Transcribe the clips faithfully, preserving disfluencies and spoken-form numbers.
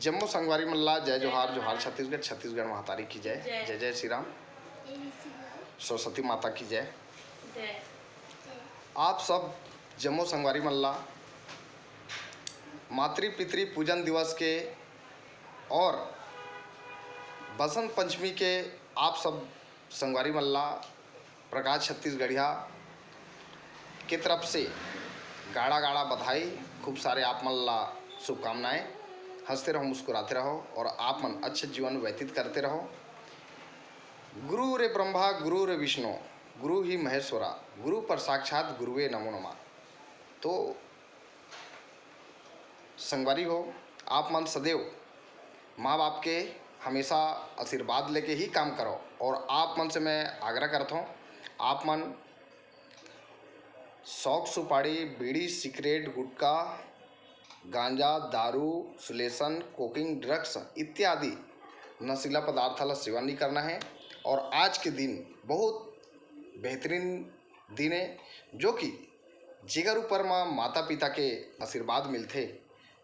जम्मो संगवारी मन ला जय जोहार, जोहार छत्तीसगढ़, छत्तीसगढ़ महतारी की जय, जय। जय जय श्री राम, सरस्वती माता की जय। जय। आप सब जम्मो संगवारी मन ला मातृ पितृ पूजन दिवस के और बसंत पंचमी के आप सब संगवारी मन ला प्रकाश छत्तीसगढ़िया के तरफ से गाड़ा गाड़ा बधाई, खूब सारे आप मन ला शुभकामनाएं। हंसते रहो, मुस्कुराते रहो और आप मन अच्छा जीवन व्यतीत करते रहो। गुरु रे ब्रह्मा, गुरु रे विष्णु, गुरु ही महेश्वरा, गुरु पर साक्षात गुरुवे नमो नमः। तो संगवारी हो, आप मन सदैव माँ बाप के हमेशा आशीर्वाद लेके ही काम करो। और आप मन से मैं आग्रह करता हूँ, आप मन शौक सुपारी, बीड़ी, सिगरेट, गुटखा, गांजा, दारू, सुलेसन, कोकिंग, ड्रग्स इत्यादि नशीला पदार्थ ला सेवन नहीं करना है। और आज के दिन बहुत बेहतरीन दिन है, जो कि जेकर ऊपर म माता पिता के आशीर्वाद मिलथे,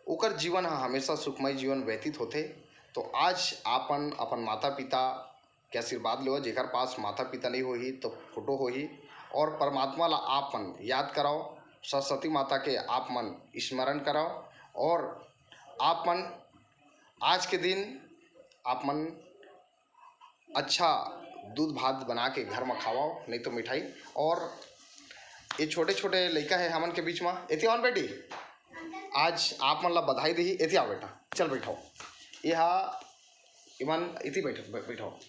ओकर जीवन ह हमेशा सुखमय जीवन व्यतीत होथे। तो आज आपन अपन माता पिता के आशीर्वाद लेवा, जेकर पास माता पिता नहीं होही तो फोटो होही, और परमात्मा ला आप मन याद कराओ, सरस्वती माता के आप मन स्मरण कराओ, और आप मन आज के दिन आप मन अच्छा दूध भात बना के घर में खावाओ, नहीं तो मिठाई। और ये छोटे छोटे लइका है हमन के बीच में, एती आवन बेटी, आज आप मन ला बधाई देही। एती आओ बेटा, चल बैठाओ। ये हा इमन इति बैठ बैठाओ।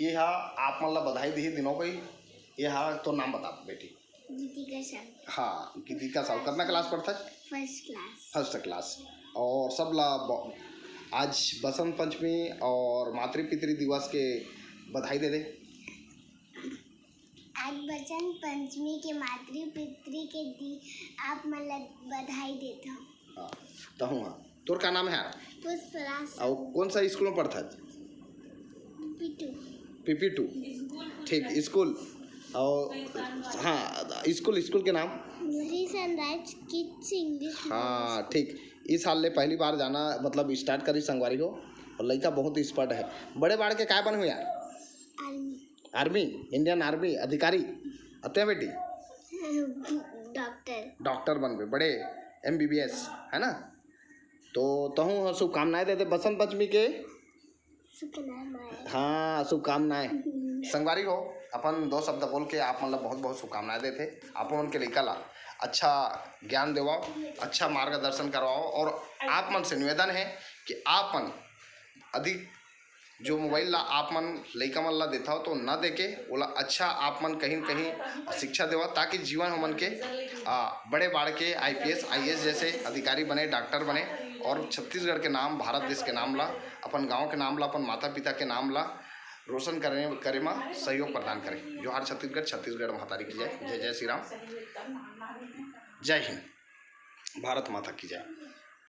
ये हा आप मन ला बधाई देही दिनों को ही। ये हा तो नाम बता बेटी। गीतिका साहू। हाँ, गीतिका साहू। कितना क्लास पढ़ता है? First class. First class. और सब ला ब- आज बसंत पंचमी और मातृ पितृ दिवस के बधाई दे दे। आज बसंत पंचमी के, मातृ पितृ के दी आप मन ला बधाई देत हूँ। हाँ, तहूँ हाँ। तोर का नाम है? पुष्पराज। और कौन सा स्कूल में पढ़ता है? PP two. PP two. ठीक, स्कूल। और हाँ, स्कूल, स्कूल के नाम? हरी सनराइज किड्स इंग्लिश। हाँ, ठीक। इस साल ले पहली बार जाना, मतलब स्टार्ट करी संगवारी हो। और लइका बहुत एक्सपर्ट है। बड़े बाढ़ के काय बन हुआ यार? आर्मी। आर्मी, इंडियन आर्मी अधिकारी। अते बेटी? डॉक्टर। डॉक्टर बनबे, बड़े एमबीबीएस, है ना? तो तहूँ ह शुभकामनाएं दे दे बसंत पंचमी के। शुभकामनाएं। हाँ, शुभकामनाएं। संगवारी हो, अपन दो शब्द बोल के आप मन ला बहुत बहुत शुभकामनाएं देथे। आप मन के लइका ला अच्छा ज्ञान देवाओ, अच्छा मार्गदर्शन करवाओ, और आप मन से निवेदन है कि आप मन अधिक जो मोबाइल ला आप मन लइका मन ला देथव तो ना देके ओला अच्छा आप मन कहीं न कहीं शिक्षा देवा, ताकि जीवन हमन के आ, बड़े बाढ़ के आईपीएस आईएएस जैसे अधिकारी बने, डॉक्टर बने और छत्तीसगढ़ के नाम, भारत देश के नाम ला, अपन गांव के नाम ला, अपन माता पिता के नाम ला रोशन करे करे मा सहयोग प्रदान करे। जोहार छत्तीसगढ़, छत्तीसगढ़ महतारी की जय, जय जय श्री राम, जय हिंद, भारत माता की जय।